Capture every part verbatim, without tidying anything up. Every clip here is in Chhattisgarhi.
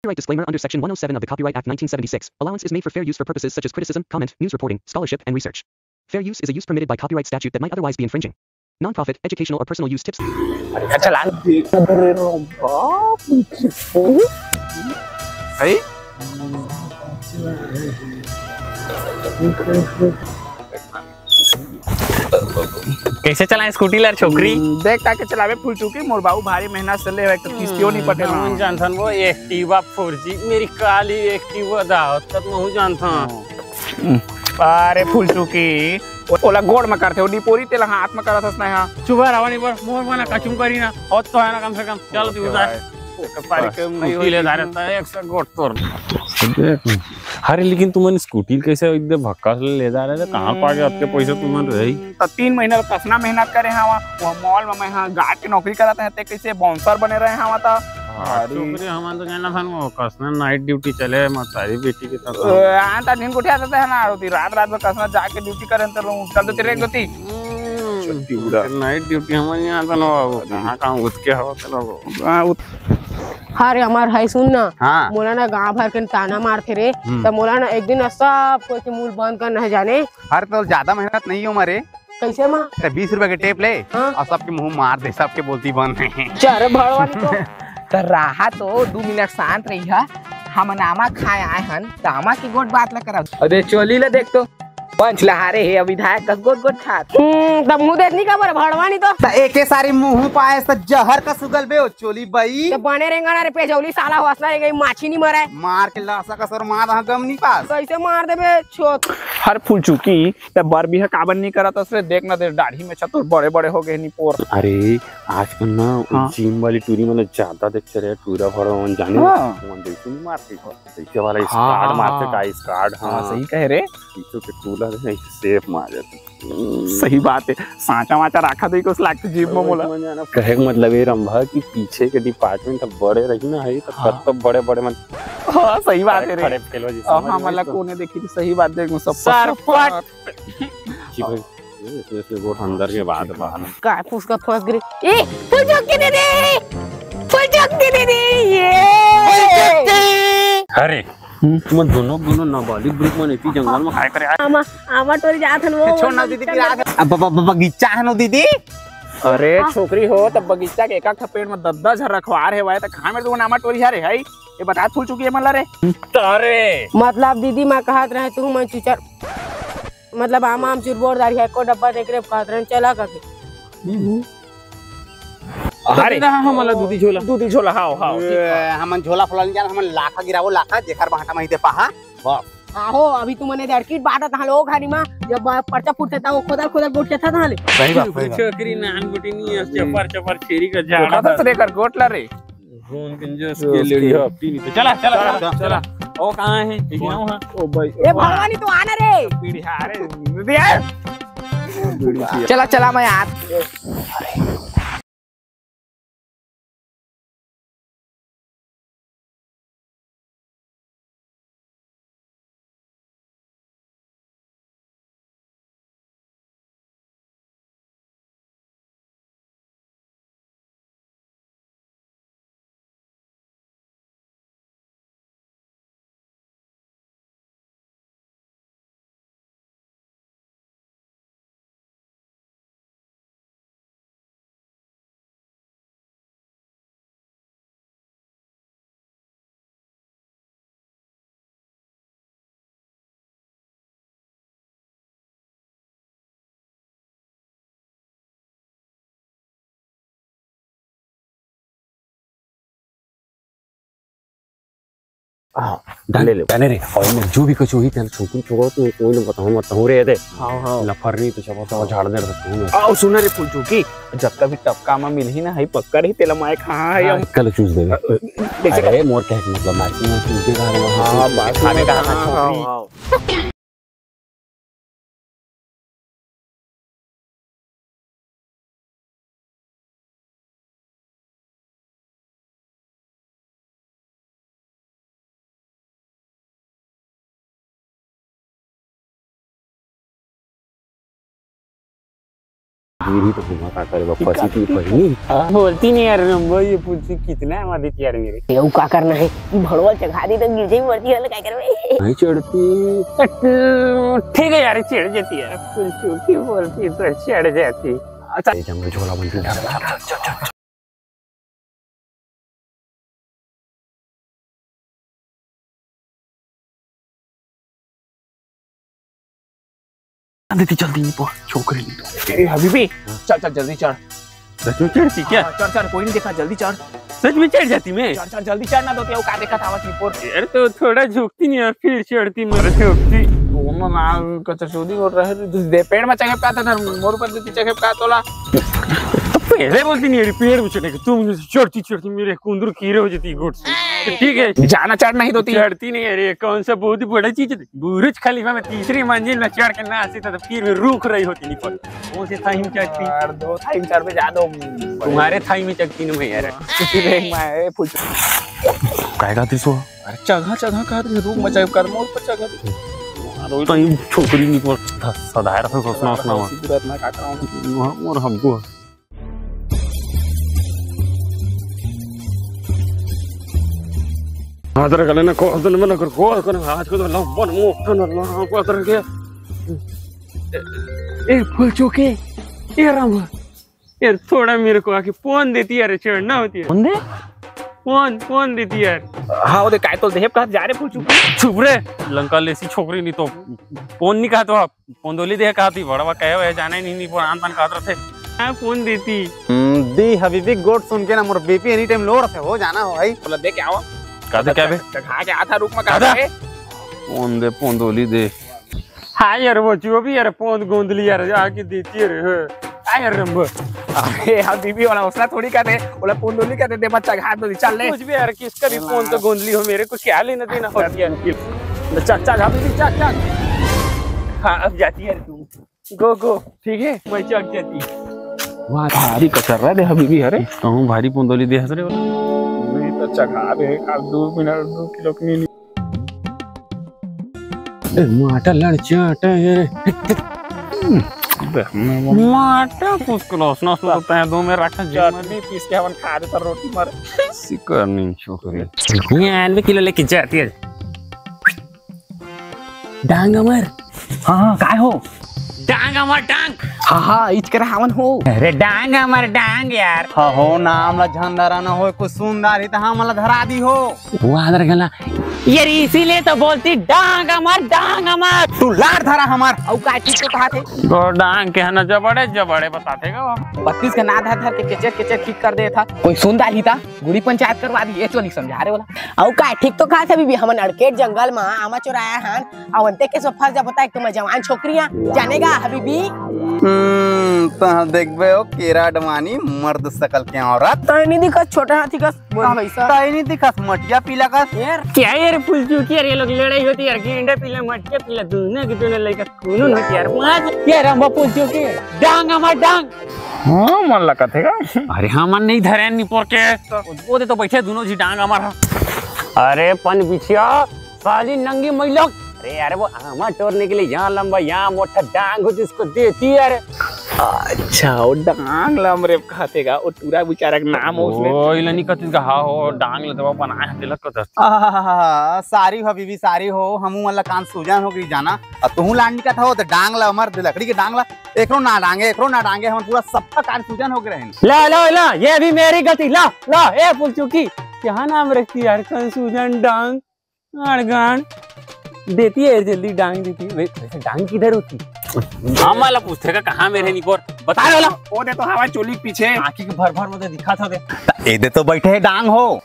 Copyright disclaimer. Under Section one oh seven of the Copyright Act nineteen seventy-six, allowance is made for fair use for purposes such as criticism, comment, news reporting, scholarship, and research. Fair use is a use permitted by copyright statute that might otherwise be infringing. Non-profit, educational, or personal use tips. अच्छा, चला। है? कैसे चलाए स्कूटी ला, छोकरी? देख ताके चलावे फुलचुकी, मोर बाबू भारी मेहनत से ले, एक तो किस्तियों नहीं पटे ना। हम जानथन वो Activa four G, मेरी काली Activa दा, तब महू जानथन। अरे फुलचुकी, ओ-, ओला गोड़ में करथे, ओ डिपोरी तेला हाथ में करत हस ना। चुप रहा, रावणी पर मोर मना कचुम करी ना, और तो है ना कम से कम। चल तू उधर। पारी कम नहीं स्कूटी ले जा रहे, एक से गोड़ तोड़। देख। अरे लेकिन तुमन स्कूटी कैसे एकदम भक्का से ले जा रहे थे? कहाँ पा गए अतके पैसे तुमन रही? तो तीन महीना कसना मेहनत करे हवा, वो मॉल में मैं हाँ गार्ड के नौकरी करत है, ते कैसे बाउंसर बने रहे हवा था। हाँ, अरे। छोकरी हमन तो कहना था वो कसना नाइट ड्यूटी चले, मतारी बेटी के साथ। आ, ता दिन गुठिया देते हैं ना, रोती रात रात में कसना जाके ड्यूटी करें तो लोग चल देते रेक देती। हम्म, छुट्टी उड़ा। नाइट ड्यूटी हमन यहाँ था ना बाबू, कहाँ कहाँ उठ के हवा था ना बाबू। हाँ, उत- हाँ रे, हमार भाई सुन ना, हाँ। मोला ना गांव भर के ताना मारथे रे, हम्म। त मोला ना एक दिन ना सब कोई के मुंह बंद करना है जाने। अरे तो ज्यादा मेहनत नहीं हो मारे। कैसे माँ? ते बीस रुपए के टेप ले हाँ। और सबके मुंह मार दे, सबके बोलती बंद है। चल रे भड़वा नहीं तो। तो रहा तो दो मिनट शांत रही हा। हम नामा खाए आए हन, दामा की गोट बात ला करब। अबे चोली ला देख तो, पंच लहारे हे, अभी विधायक कस गोट गोट खात। हम्म, तब मुंह देत नहीं का बर भड़वा नहीं तो। त एके सारी मुंह पाए त जहर का सुगल बे ओ चोली बई। तो बने रेंगा ना रे पेजौली साला, हौसला रेंगा, माछी नहीं मराए। मार के लासा का सर मार हा गम नहीं पास। कैसे मार देबे छोत। हर फुलचुकी, त बर बिहा काबर नहीं करत अस रे? देख ना दे दाढ़ी में छतुर बड़े बड़े हो गए नहीं पोर। अरे आजकल ना हाँ। जिम वाली टूरी मन ज्यादा देखते रहे, टूरा भड़वा मन जाने। हाँ। मन देखते नहीं मारते। जैसे वाला हाँ, स्कार्ड हाँ, मारथे हाँ। का स्कार्ड, हाँ, हाँ। सही कहे रे। पीछे के कूलर है, सेफ मार जाथे। सही बात है, सांचा वाचा राखा दे कुछ लागथे जीप में मोला। कहे के मतलब ये रंभा कि पीछे के डिपार्टमेंट अब बड़े रही ना है, तो हाँ। कत्तो बड़े बड़े मन। हाँ, सही बात है रे। खड़े फेलो जी, अब समझ हमन ला तो। कोने देखी तो सही बात देख, सब सरपट। जी भाई। इसमें से गोठ अंदर के बात बाहर। का फुसका फंस गई। ए, फुलचुकी दीदी! फुलचुकी दीदी! ये! अरे, तुम दोनों, दोनों नाबालिग ग्रुप में इतनी जंगल में काय करे आए? आमा, आमा टोरी जात हन वो, छोड़ ना दीदी, फिर आ। अब ब-, ब-, बगीचा है ना दीदी? अरे हाँ। छोकरी हो, तब बगीचा के एक-एक ठा पेड़ में दस दस झन रखवार हे भाई, त कहाँ में तू नामा टोरी जा रे है? ये बता फुलचुकी है मला रे। तारे। मतलब दीदी मैं कहत रहे तू मैं चुचर मतलब आम आम चुरबोर दारी है, एको डब्बा देख रे कहत रहन चला करके। अरे। अरे रहा हमला दूधी झोला। दूधी झोला, हाव, हाव, ठीक ए, बा। हमन झोला फोला नहीं जान, हमन लाखा गिरावो, लाखा, जेकर बांटा में ही दे पाहा। बस। आहो, अभी तुमने दरकीट बांटत हलो घरी मा, जब पर्चा फुटथे ता वो खोदल खोदल गोठियाथस हले। सही बात, सही बात। छोकरी नान गुटी नहीं है, चपर चपर छेरी का झाड़ा। कथा से लेकर गोटला रे। कौन कंजूस के लेड़ी हो, अपनी नहीं तो। चला, चला, चला, चला, चला। चला। ओ, कहाँ है? एक गाँव है। ओ भाई। ए, भगवानी तो आना रे। पीढ़ी हारे। चला, चला, मैं आ। हाँ, डाले ले, डाले रे। और मैं जो भी कुछ हुई, तेरे छोकू छोकू, तू कोई ना बताऊँ, मत हूँ रे दे। हाँ, हाँ। लफर नहीं तो चबा चबा झाड़ दे रहा हूँ मैं। आओ, सुन रे फुलचुकी, जब कभी टपका में मिलही ना, है पक्का रही, तेला माय कहाँ है हाँ, हम? कल चूस देवे। अ, अ, कैसे अरे, कर- मोर कहे के मतलब, मैक्सिमम चूस दे रहा है, हाँ, बात खाने में का हाँ, हाँ, छोकरी। हाँ। मेरी तो घुमा का करे, बस फंसी थी, फंसी। हाँ, बोलती नहीं यार, रंभा, ये पूछी कितना है आदित्य यार मेरे। ये का करना है? ये भड़वा चघा दी तो गिर जाई, मरती है, काय करबे? नहीं चढ़ती। ठीक है यार, चढ़ जाती है। फुलचुकी बोलती तो चढ़ जाती। अच्छा। ये जंगल झोला बन के। आदित्य, जल्दी नहीं पहुंच, छोकरी नहीं तो। ए, हबीबी, चल, चल, जल्दी चढ़। सच में चढ़ती क्या? हाँ, चढ़, चढ़, कोई नहीं देखा, जल्दी चढ़। सच में चढ़ जाती मैं? चढ़, चढ़, जल्दी चढ़ ना, तो क्या वो का देखा था, बस ऊपर। यार, तो थोड़ा झुकती नहीं यार, फिर चढ़ती मैं, झुकती। वो ना, ना, कचरचोदी और रहे, तू दे, पेड़ में चढ़े का था ना, मोर पर देती चढ़े का तोला। तो पहले बोलती नहीं यार, पेड़ में चढ़ने के, तुम चढ़ती, चढ़ती मेरे कुंदरू कीड़े हो जाती गोड़ से। ठीक है? जाना चढ़ नहीं तो ती। चढ़ती नहीं, अरे, कौन सा बहुत ही बड़ा चीज है। बुर्ज खलीफा में तीसरी मंजिल में चढ़ के ना आती तो फिर भी रुक रही होती नहीं पर। कौन से थाई में चढ़ती? यार, दो थाई में चढ़ पे जा दो। तुम्हारे थाई में चढ़ती नहीं यार। किसी देख मैं, ए, पूछ। काय का दिसो? अरे, चघा, चघा का रुक मचाए कर, मोर पर चघा। तो ये छोकरी नहीं पर सदायर से सोचना, सोचना। सीधी बात मैं का कराऊं? और हमको अदर गले ना को अदर मन कर को कर आज को तो लव बन मो तो ना को अदर के। ए, फुलचुकी, ए राम, यार, थोड़ा मेरे को आके फोन देती यार, चढ़ना होती है। फोन दे? फोन, फोन देती यार। हाँ, वो दे, काय तो देहब कहा जा रे फुलचुकी। चुप रे, लंका लेसी छोकरी नहीं तो फोन नहीं कहा तो आप। पोंदोली दे कहा थी, बड़वा कहे हुए जाने नहीं, नहीं, पुरान तन कहत रथे। हाँ, फोन देती। हम्म, दी हबीबी, गोट सुन के ना मोर बीपी एनी टाइम लो रथे, हो जाना हो भाई। बोला, दे क्या हो? का दे, क्या बे? चघा के आता रुक में का का दे? दे? फोन दे, पोंदोली दे। हाँ यार, वो जो भी यार, पोंद गोंदली यार, आके देती है रे। हाँ यार, रंभा। अरे, हबीबी वाला हौसला थोड़ी का दे, बोला, पोंदोली का दे, दे, बच्चा घाट दो, चल ले। कुछ भी यार, किसका भी फोन तो गोंदली हो, मेरे को क्या लेना देना हो यार। चल, चल, हबीबी, चल, चल। हाँ, अब जाती है तू। गो, गो। ठीक है, मैं चल जाती। वाह, भारी कचर रहा दे हबीबी, अरे। कहूँ भारी पुंदोली दे हंस रहे हो। नहीं तो चघा दे, अब दो मिनट, दो किलो की नहीं। ए, माटा लड़ चाटा, अरे। माटा पुष्कल हंसना सुनता है, दो में रखा जेब में। चटनी पीस के हमन खा देता रोटी मार। सिकर नहीं छोकरी। ये आलू किलो लेके जाती है। डांग अमर। हाँ, हाँ, काय हो? डांग अमर, डांग। हाँ, हाँ, इच करा हवन हो। अरे, डांग अमर, डांग यार। हाँ हो, नाम ला झंडा रहना हो, कुछ सुंदर ही तो हमला धरा दी हो। वादर गला। यार, इसीलिए तो बोलती, डांग अमर, डांग अमर। तू लाड़ धरा हमार, अउ काय ठीक तो कहा थे? तो डांग के है ना, जबड़े, जबड़े बताते का बाबा। बत्तीस का ना धर धर के केचर केचर ठीक कर दे था। कोई सुंदर ही था, गुड़ी पंचायत करवा दी, ये तो नहीं समझा रहे बोला। अउ काय ठीक तो कहा थे बीबी, हमन अड़केट जंगल मा आमा चोराया हन, अउ अंते के सो फंस जा बताए, तुम जवान छोकरियां, जानेगा हबीबी? हम्म, तह देखबे ओ केरा डमानी मर्द सकल के औरत। तय नहीं दिखस छोटा हाथी कस, बोल भैसा। तय नहीं दिखस मटिया पीला कस। यार, क्या यार फुलचुकी यार, ये लोग लड़ाई होती यार, गेंडा पीला, मटिया पीला, दोनों के दोनों लड़का खूनून होती यार। मार यार, हम फुलचुकी, डांग हमार डांग। हाँ, मन लगत है का? अरे हाँ, मन नहीं धरे निपोर के। वो दे तो बैठे दोनों जी डांग हमार। अरे पन बिछिया, साली नंगी मैलोक। अरे यार, वो आमा टोरने के लिए यहाँ लंबा, यहाँ मोटा डांग हो जिसको देती है यार। अच्छा, वो डांग ला हमरे खाते का, वो टूरा बेचारा का नाम हो उसमें। ओ, इला नहीं कहती का, हाँ हो, डांग ले देवा बनाए हैं, दिलक को दस। आहा, सारी हो बीबी, सारी हो, हमू वाला कान सूजन हो गई जाना। अब तुहू लांडी का था हो, तो डांग ला हमर लकड़ी के डांग ला, एकरो ना डांगे, एकरो ना डांगे, हम पूरा सबका कान सूजन हो गए हैं। ला, ला, ला, ये भी मेरी गलती, ला, ला, ए फुलचुकी, क्या नाम रखती यार, कंफ्यूजन डांग। गाड़ गाड़। देती है जल्दी डांग देती। वे-, वैसे डांग किधर होती? हम वाला पूछते का कहाँ मेरे निपोर? बता वाला। वो दे तो हवा चोली के पीछे। आँखी के भर भर में तो दिखा था दे। ए दे तो बैठे है डांग हो।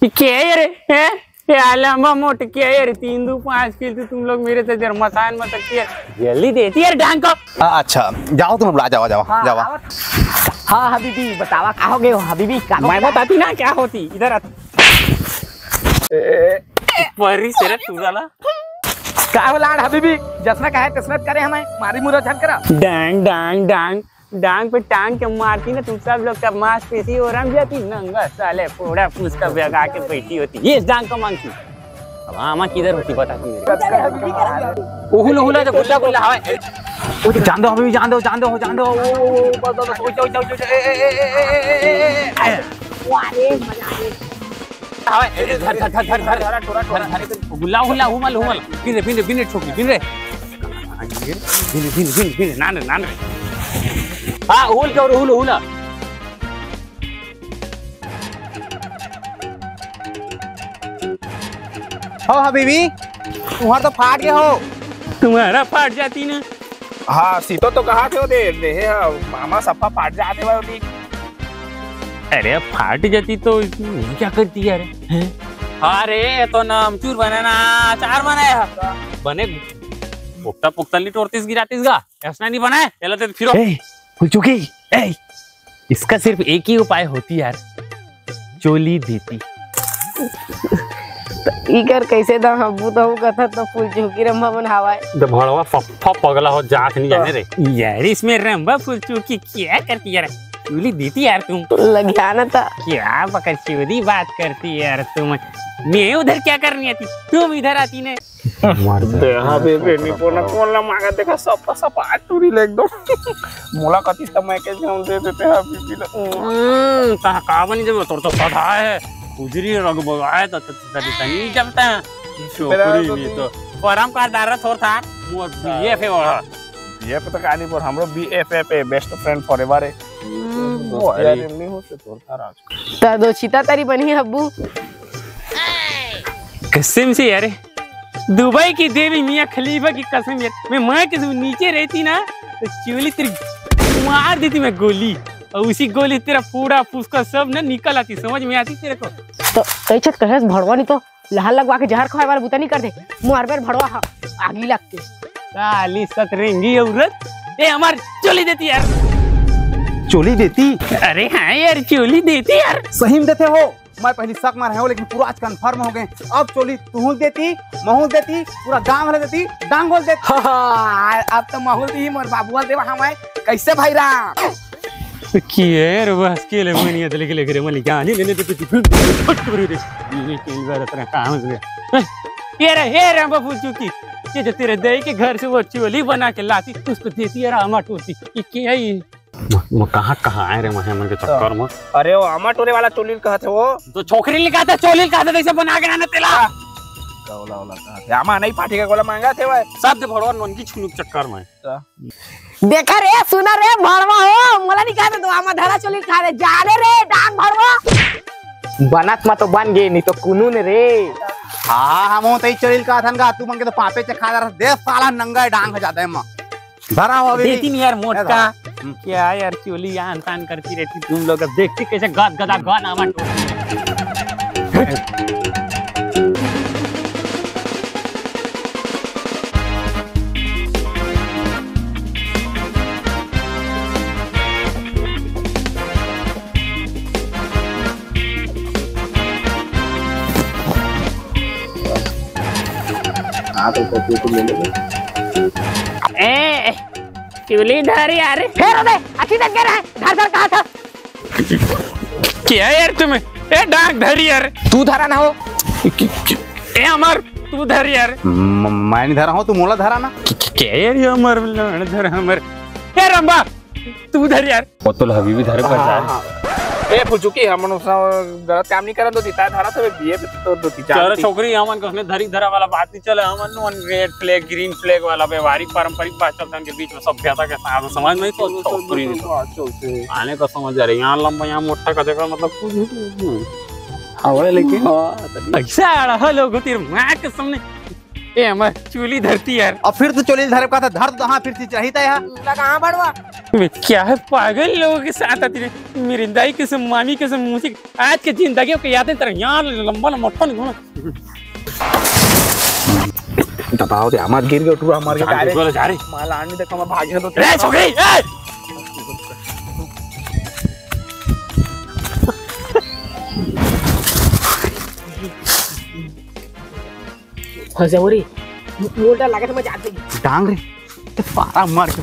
ये क्या है रे? हैं? ये आलम्बा मोट क्या है रे? तीन दो पाँच किलो तो तुम लोग मेरे से जर मसान मत किए। जल्दी देती है डांग को। आ, अच्छा, जाओ तुम लोग, आ जाओ, आ जाओ, हाँ, जाओ। हाँ, हबीबी, बतावा, का हो गए हो, हबीबी, का हो मैं गया? बताती ना, क्या होती, इधर आ। ए, परी से रे तू साला। का हो लाड़ हबीबी? जसना का है तसना करे हमें, मारी मुरा झन करा। डांग, डांग, डांग, डांग पे टांग के मारती ना, तुम सब लोग का मांसपेशी ओरम जाती, नंगा साले, फोड़ा फूस का बेगा के बैठी होती, ये डांग को मांगती। हाँ, माँ किधर होती बता तू मेरे। उहुल, उहुल, जो गुल्ला, गुल्ला, हवा। ओ, जान दो, अभी जान दो, जान दो, जान दो। ओ, ओ, ओ, बस, बस, बस, ओ, ओ, ओ, ओ, ए, ए, ए, ए, ए। वाह रे, मजा आ गया। हवा, ए, धर, धर, धर, धर, धर। धर, धर। गुल्ला, गुल्ला, हुमल, हुमल। गिन रे, गिन रे, गिन रे, छोकरी, गिन रे। गिन, गिन, गिन, गिन, नान रे, नान रे। हाँ, उहुल के और उहुल, उहुल। हो हबीबी, तुम्हार तो फाट गए हो। तुम्हारा फाट जाती ना। हाँ, सीतो तो कहा थे वो दे, दे, हाँ, मामा सफा फाट जाते भाई अभी। अरे, फाट जाती तो इसमें क्या करती यार? हैं? अरे, ये तो ना अमचूर बने ना अचार बने है। बने पुख्ता पुख्ता नहीं टोरतीस गिरातीस गा। ऐसा नहीं बना है, चलो तो फिरो। ए, फुलचुकी, ए, इसका सिर्फ एक ही उपाय होती यार, चोली देती। इकर कैसे दा हब्बू तो कथा तो फुलचुकी रंभा मन हवाए। द भड़वा फप्फा पगला हो जात नहीं जाने रे। यार, इसमें रंभा फुलचुकी क्या करती यार? चोली देती यार तुम। लगियाना था। क्या बकर चोरी बात करती है यार तुम? मैं उधर क्या करने आती, तुम इधर आती ने। मर जा। दे, हाँ, बे, बे, नी कोना, कोन ला मांगा, देखा, सब, सब आठ टूरी ले एकदम। मोला कतिस त मैं के हम दे देते हैं, अभी भी ना। हम्म, कहाँ, कहाँ बनी जब तोर तो सदा है, उजरी रग बगाए तो, तो, तो, तो, तो नहीं जमता है। छोकरी तो नहीं तू तो। और हम का दारा थोर था, वो हाँ। बीएफ है वो। बीएफ तो कहानी पर हमरो बीएफएफ है, best friend forever है। हम्म, दोस्त अरे। यार, नहीं हो से तोर था राज। त दो छिता तारी बनी हब्बू। कसम से यार, दुबई की देवी मियाँ खलीफा की कसम यार, मैं माँ के नीचे रहती ना, तो चोली तेरी मार देती मैं गोली, और उसी गोली तेरा पूरा फुसका सब ना निकल आती, समझ में आती तेरे को? तो कही छत कहेस भड़वा नहीं तो लहर लगवा के जहर खवाए वाला बुता नहीं कर दे, मुहर बेर भड़वा हा, आगी लग के। काली सतरंगी औरत, ए हमार चोली देती यार। चोली देती? अरे हाँ यार, चोली देती यार। सही में देते हो? मैं पहली शक में रहे हो, लेकिन पूरा आज कंफर्म हो गए। अब चोली तुहूं देती, महूं देती, पूरा गांव वाले देती, डांगोल देती। हाँ, अब तो महूं दी मोर बाबुआ देवा हमारे। कैसे भाई राम? तो की है रे बस के ले मनिया दले के लेके रे मलिका। नहीं, नहीं, नहीं, नहीं, नहीं, फट कर रे। ये कई बार इतना काम है। ये रे, ये रे बाबू चुकी। ये जो तेरे दई के घर से वो चोली बना के लाती, उसको देती है रामा टोती। ये क्या है ये? म-, म-, कहाँ, कहाँ आए रे महे मन के चक्कर में? अरे वो आमा टोरे वाला चोली कहत है वो। तो छोकरी लिखा था, चोली लिखा था, जैसे बना के आना तेला। गौला, गौला कहत है। आमा नहीं पाठी का गोला मांगा थे भाई। सब दे भड़वा नोन की छुनुक चक्कर में। देखा रे, सुना रे, भड़वा हो, मोला नहीं कहते तो आमा धरा चोली खा रे, जाने रे, डांग भड़वा। बनत मा तो बन गे, नहीं तो कुनू ने रे। हाँ, हम हो तई चोली का थन का, तू मन के तो पापे चे खा रहा, दे साला नंगा डांग हो जाता है माँ। धरा हो अभी। देती नहीं यार, मोटका। हम्म। क्या यार, चोली आन तान करती रहती तुम लोग, अब देखती कैसे गद गदा गन आमा टोर। हाँ, तो कॉपी को ले लेंगे। ए, चोली धर यार। फेर ओदे, अच्छी तक कह रहा है, धर, धर कहा था। क्या यार तुम्हें? ए, डांग धर यार। तू धरा ना हो। ए, अमर, तू धर यार। म-, मैं नहीं धरा हूँ, तू मोला धरा ना। क-, क-, क्या यार, ये अमर लड़ धर हमर। ए, रंबा, तू धर यार। ओ तो हबीबी धरे पर जा। हाँ, हाँ। ए, फुचुकी, हमन उस गलत काम नहीं करन दो, जिता धरा तो बीए पे तो दो तीन चार चलो, थी। छोकरी, हमन कहने धरी धरा वाला बात नहीं चले, हमन वन रेड फ्लैग, ग्रीन फ्लैग वाला व्यवहारिक पारंपरिक बात चलता है, उनके बीच में सभ्यता के साथ समझ में तो चलो, चलो, छोकरी नहीं चलो, तो। बात चलते हैं। आने का समझ आ रही है, यहाँ लंबा, यहाँ मोटा का देखा, मतलब कुछ नहीं। हवा लेके। हाँ, तभी। ऐसा आ रहा लोग तेरे माँ के सामने। ए, हमर चोली धरती यार। अब फिर तू चोली धरे का था, धर तो हाँ, फिर चीज रही था यार। लगा हाँ बड़वा। मैं क्या है पागल लोगों के साथ आती रे। मेरी दाई कसम, मामी कसम, मुझे आज के जिंदगी को याद है तेरा यहाँ लंबा लंबा मोटा नहीं होना। बताओ ते हमार गिर गयो टूरा हमार के जान दे, direct। बोलो जा रे। माल आने देखो मैं भाग गया तो रे छोकरी, ए! फंसे हो रही। मोटा लगे तो मैं जाते ही। डांग रे, ते पारा मार के।